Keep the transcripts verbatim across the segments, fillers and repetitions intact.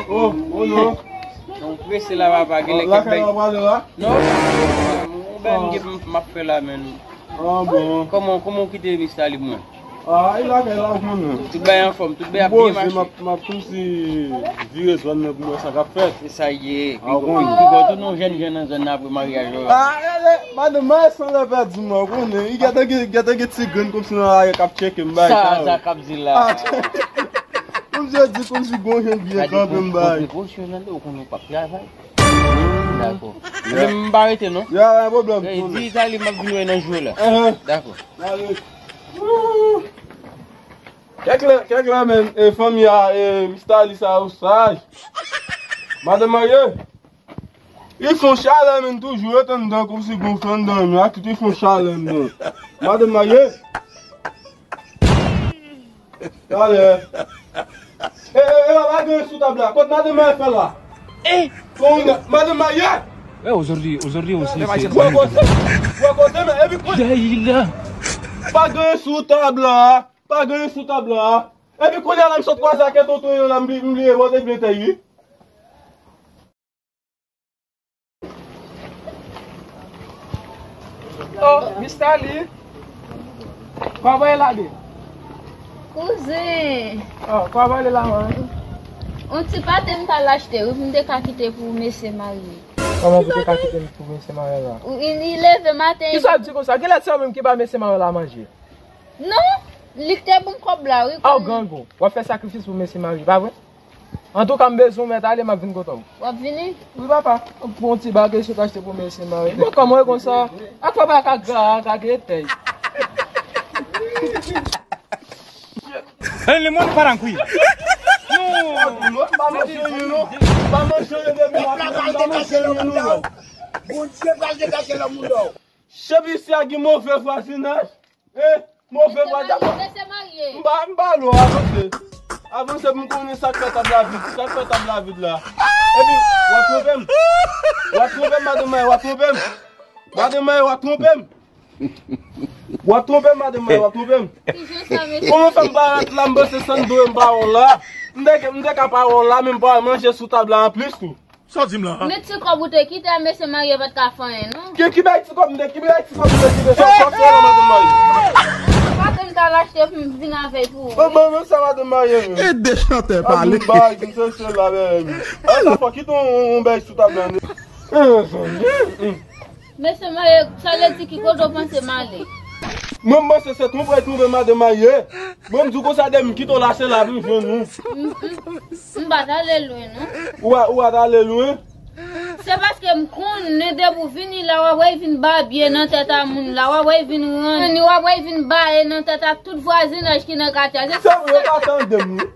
Oh, oh non. Mwen prese la, papa, gen lè kèk bèy. Lakay la prale la? Non, ou bèl m gen m ap fè la, men. Ah bon. Kòman, kòman w kite Mista Lib mwen? Ah, e lakay la, ou konnen. Tout bagay anfòm, tout bagay ap byen mache. M ap, m ap kòmsi vire zòn nan pou m wè sa k ap fèt. Se sa ye. Ah, ou konnen. Piga w tounen yon jèn jan nan zòn nan apre maryaj ou a. Ah, e, e, madanm mwen san lè pèdi mwen, ou konnen. Li gentan gen, gentan gen ti grenn kòmsi nan lari k ap tcheke m bay sa. Sa, sa k ap di la. Ah, kòmsi yo di, kòmsi gon jèn byen kanpe m bay. Pran prekosyon nan do, ou konnen w p ap travay. Dakò. Ebyen, m pa rete non. Ya, pa pwoblèm. Di Itali m ap vin wè nan jou la. Dakò. Kèk lè, kèk lè, men, e, fanmi a, e, Mista Lib sa yo saj. Madanm marye. Li fon chalè, men, toujou ret anndan, kòmsi gon fè anndan, men, ak tout li fon chalè anndan. Madanm marye. Talè. E, e, e, pa gen sou tab la. Kot madanm marye fè la? E! Kon madanm marye! E, ozòdi, ozòdi osi se. Wè kote, wè kote, men, epi kote. Pa gen sou tab la. Pa gen sou tab la. Epi kounye a la, m sot kwaze ak tonton yo la, m bli-, m bliye pote fletèy, wi. Oh, Mista Lib. Kòman w ye la, bebe? Kouzen. Oh, kòman w ye la, man? Yon ti pate m t al achte, wi, pou m te ka kite pou mesye marye. Kòman pou te ka kite m pou mesye marye la? Wi, li leve maten. Kisa w di konsa? Genlè se ou menm ki ba mesye marye la manje. Non, li k te ban m kòb la, wi. A, w grangoun. W ap fè sakrifis pou mesye marye, pa vre? Antouka, m bezwen w, mèt ale, m ap vin kote w. W ap vini? Wi, papa. Pou yon ti bagay sot achte pou mesye marye. Bon, kòman w ye konsa? Ak papa ka gra, ka gen tèy. El demonio para ankuyi. Non. Pa manje, non. Pa manje, non. Bondye pral detache lòm nan w. Bondye pral detache lòm nan w. Chèf isi a gen move vwazinaj. Eh, move vwazinaj. M pa, m pa lou, avanse. Avanse pou m konnen sa k fè tab la vid. Sa k fè tab la vid la. Epi, w ap twonpe m. W ap twonpe m, madanm mwen, w ap twonpe m. Madanm mwen, w ap twonpe m. W ap twonpe m, madanm mwen, w ap twonpe m. Kòman fè m pa ret la, m panse san dwe m pa wè w la. M te, m te ka pa wè w la, men m pa manje sou tab la anplis tou. Sa w di m la? Men ti kòb ou te kite a, mesye marye pa t ka fè anyen, non. Ki, ki bay ti kòb m te, ki bay ti kòb m te kite? Sa w fòse la, madanm marye. Sa ke m t al achte pou m vin avè l pou ou. Bon, bon, bon, sa madanm marye, men. E de chantè pale. A, m bay, m se, se la, men. A, sa fò kite yon, yon bay sou tab la, men. Mesye marye, sa vle di ki kote w panse m ale? Mwen, m panse se twonpre twonpe madanm marye. Mwen, m di w konsa, depi m kite w la, se la pou m jwenn ou. M, m, m pa t ale lwen, non. Ou pa, ou pa t ale lwen? Se paske m konnen depi w vini la, w ap wè vin babye nan tèt a moun la, w ap wè vin ranni, w ap wè vin baye nan tèt a tout vwazinaj ki nan katye a. Se pou sa yo pa tande m, wi.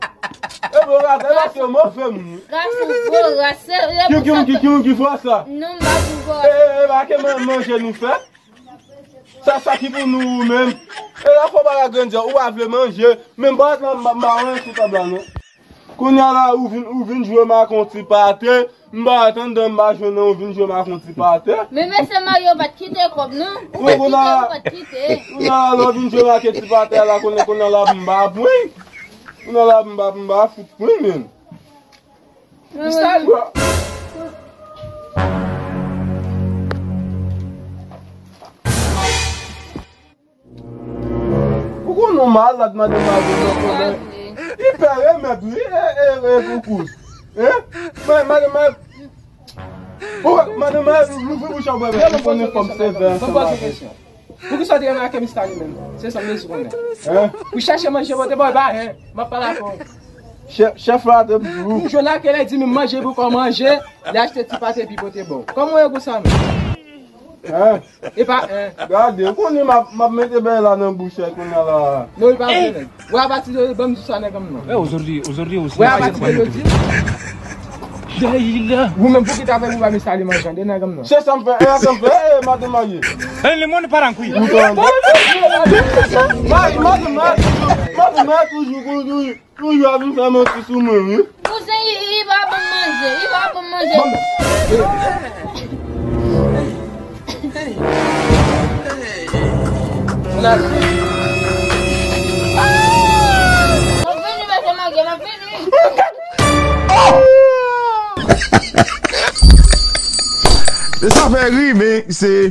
E pou yo pa tande, paske mwen fè m, wi. Gason voras, se, se pou sa. Ki, ki, ki, ki, ki fwa sa? Non, m pa pou voras. E, e, e, pa ke man-, manje nou fè? Sa, sa ki pou nou menm? E la fò pa la grandè, ou pa vle manje, men m pa ret la, m pa, m pa wè sou tab la, non. Kounye a la, ou vin, ou vin jwe m ak yon ti pate, m pa ret anndan, m pa jwenn nan, ou vin jwe m ak yon ti pate. Men mesye marye yo pa t kite kòb, non. Ou pa t kite, ou pa t kite. Kounye a la, lè w vin jwe m ak ti pate a la, kounye, kounye a la, m pa pran. Kounye a la, m pa, m pa fout pran, men. Mista Lib. Ou konn nou malad, madanm Marie, non, konnen. Li pè remèd, wi, e, e, e, koukous. Hein? Ma-, madanm Marie, ou, madanm Marie, louvri bouch ou, bebe, ou konnen fanm sevè ansanm avè. Poukisa w te renmen ak Mista Lib menm? Se sa m bezwen konnen. Hein? Pou chache manje pote ba w, e pa anyen. M ap pale avè w. Chèf, chèf la te di w. Ou jwenn ak li di m manje pou kò manje, li achte ti pate epi pote ba w. Kòman w ye konsa menm? Hein? E pa, hein. Gade, ou konnen m ap, m ap mete bèy la nan bouch ou kounye a la. Non, li pa vle menm. Wè apati de, ban m di sa nèg an m non. Wè apati de jodi. Ou menm pou ki travay pou ba Mista Lib manje, de nèg an m non. Se sa m fè, e sa m fè, e madanm Marie. El demonio para ankuyi. Madanm, madanm, madanm toujou, toujou, toujou ap vin fè manti sou mwen, wi. Kouzen, li, li pa ban m manje, li pa ban m manje. Mwen vini, mesye, mwen vini. E sa fè ri, men se